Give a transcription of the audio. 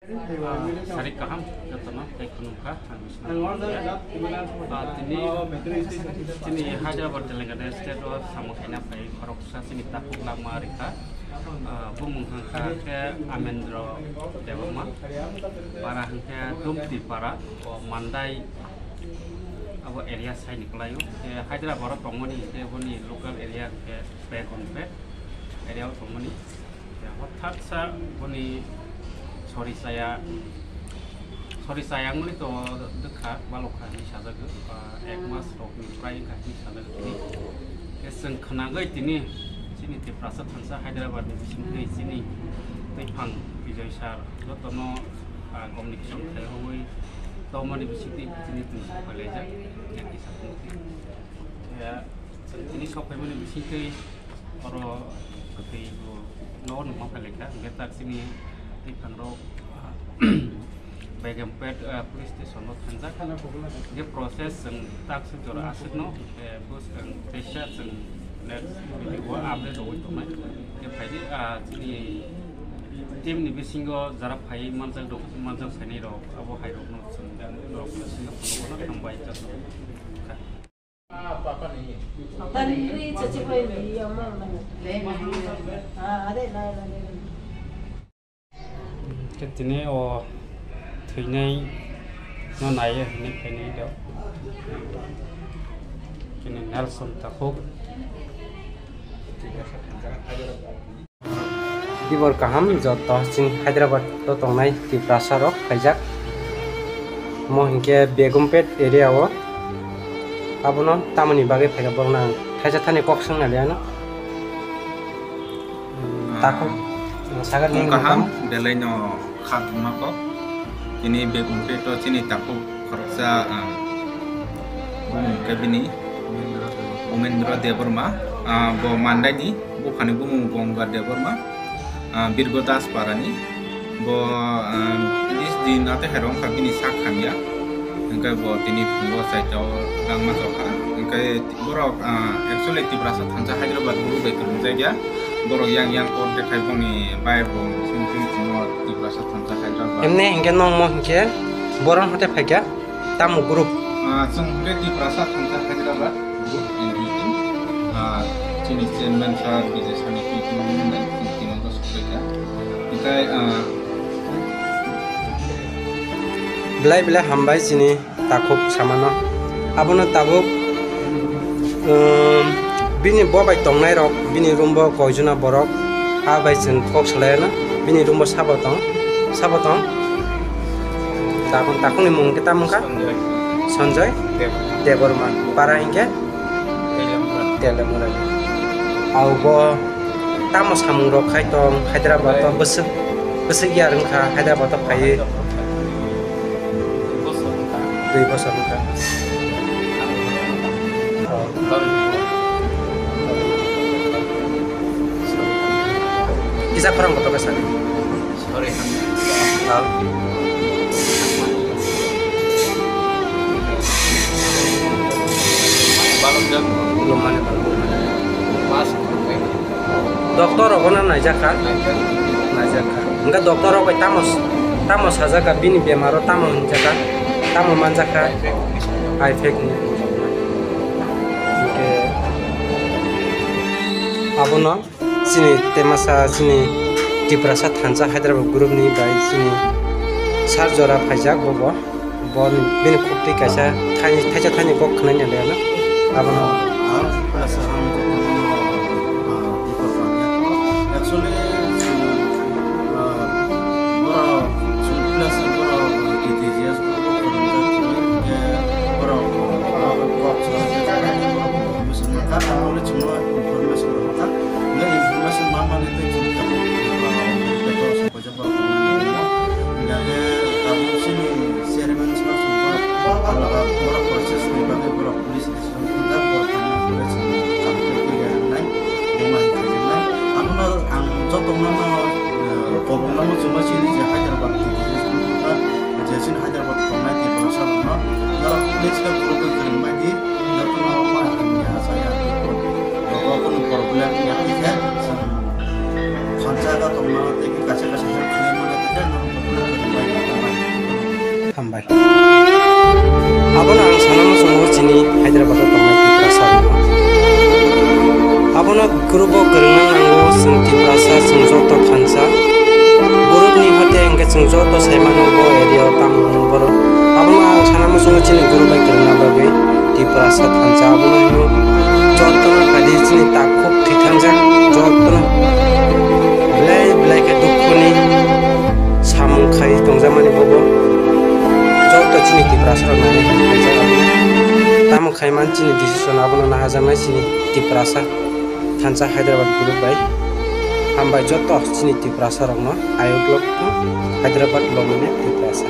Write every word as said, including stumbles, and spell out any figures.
Ah, sari kaham, jotono tei khunukha, ang Biswanath Mangya. Ah, tini, tini Hyderabad, Telangana state o samung khaina phai khoroksa chini takhuk langma rikha. Ah, bumung hwnkha khe Amendra Debbarma, para hwnkhe Dumti para, o Mandai abo area saini kwlaio. Khe Hyderabad o tongmani hwnkhe boni local area hwnkhe Begumpet area o tongmani. Ya, hothat sa boni sori saya, sori saya wngmani to dukha, balokha hinwi sajagwi, ba ek mas rokni prai wngkha hinwi sajagwi tini. Khe chwng khwnagwi tini chini Tiprasa thansa Hyderabad ni bisingtwi chini twiphang Bijoy sir jotono, ah, communication khlaiwi tongmani bisingtwi chini twi sokphailajak, ya kisa tongtwi. Ya, chwng tini sokphaimani bisingtwi oro kwtwi bo nogo nungma phailai kha, hwnkhe tak chini twiphang rok, ah, Begumpet, ah, police station o thangjak. Hwnkhe process chwng tak se jora aswkno, hwnkhe bo chwng teisa chwng next video o update rwui tongnai. Hwnkhe phaidi, ah, chini team ni bisingo jara phaiwi manjak rok, manjak sainai rok, abo hai rokno chwng norok bisingo phunukno hambai chakno kha. Tari ri chachi pai ri ya ma ma. Ah, are na na na. Khe tini o thwinai no naiya hinwi khainai do. Kini Nelson Takhuk. Dibor kaham joto chini Hyderabad o tongnai Tiprasa rok phaijak. Omo hinkhe Begumpet area o. Abono tamoni bagwi phaikha borok nang thaisa thani kok swngna liya no. Takhuk sagar ni kaham belai no khatma kok. Tini Begumpet o chini takhuk khoroksa, ah, bumung khe bini Umendra Debbarma, ah, bo Mandai ni, buphani bumung Ganga Debbarma, ah, Birgo Das Parani, bo, ah, bis din ate herong kha bini sak hamya, hingke bo tini phungo saitao rangma chokha, hingke borok, ah, actually Tiprasa thansa Hyderabad guru bai kwrwngjakya, borok yang yang court de khai boni bai bo sumting chwngno Tiprasa thansa Hyderabad. Emne hingke nongmo hingke boron hote phaikya. Tamo group? Ah, chwng hwnkhe Tiprasa thangkha Hyderabad group N D P. Ah, chini chairman sir Bijay Sani P T O ni hwnwi chwng tino go sokphaikha. Hwnkhe, ah, belai belai hambai chini takhuk samano. Abono tabuk, um, bini bo bai tongnai rok, bini room bo koijona borok, a bai chwng kok salai ano, bini room bo sabo tong, sabo tong. Takung, takungni mung khe tamo wngkha? Sanjay. Sanjay Deb-, Debbarma. Para hinkhe? Telemura. Telemura. Au bo tamo samung rok khai tong Hyderabad o bwswk, bwswk yar wngkha Hyderabad o phaiwi. Dui bosor wngkha. Kisa khorang kotor khe sadi. Sorry. Balok jam. Lumani balok. Mas. Doctor rogo na naijak kha? Naijak kha. Hingke doctor rok bai tamo, tamo sajak kha bini bemaro tamo hinjak kha? Tamo manjak kha? Ai phek ni. Hingke abono. Chini temasa chini Tiprasa thansa Hyderabad group ni bai chini sar jora phaijak bobo. Bo bini kok twi kaisa thani, thaisa thani kok khwnani le na. Abono. Ang plus ang jotono, ah, bipo khamya. Actually, chwng, ah, borok, chwng plus borok T T G S group o khwnajak chwng, hwnkhe borok, ah, kok sa, borok information ma kha, ang ule chwngno information rwkha. Hwnkhe information ma mani tei chwng khe, ah, beto sa kaisa borok tongmani nangmo. Hwnkhe tabuk chini chairman sir chwng borok, ah, borok process ni bagwi borok police station thangkha, borok thani hwnkhe chwng kap khe twi ya wngnai, buma hai khaijaknai. Abono ang joto mano, ah, kobok mano chwngno chini je Hyderabad T T G S ni thangkha, je chini Hyderabad tongnai Tiprasa rokno, norok police khe borok bai kwrwng bai di, jotono ma hamya chaya di, nogo kunu problem ya khe chwng khansa ga tongmano tei kaisa kaisa help khlai mano tei norok jotono kwrwng bai Abono ang sana muchungo chini Hyderabad o tongnai Tiprasa rokno. Abono group o kwrwngna nango chwng Tiprasa chwng joto thansa. Group ni hote hwnkhe chwng joto saimano bo area o tamo borok. Abono ang sana muchungo chini group bai kwrwngna bagwi Tiprasa thansa abono hino jotono kadi chini takhuk thwi thangjak jotono belai belai khe dukhuni samung khai tongjakmani bobo joto chini Tiprasa rok nai khaijak. Tamo khai man chini decision abono nahajaknai chini Tiprasa thansa Hyderabad group bai. Hambai joto chini Tiprasa rokno ayuk lok Hyderabad lomone Tiprasa.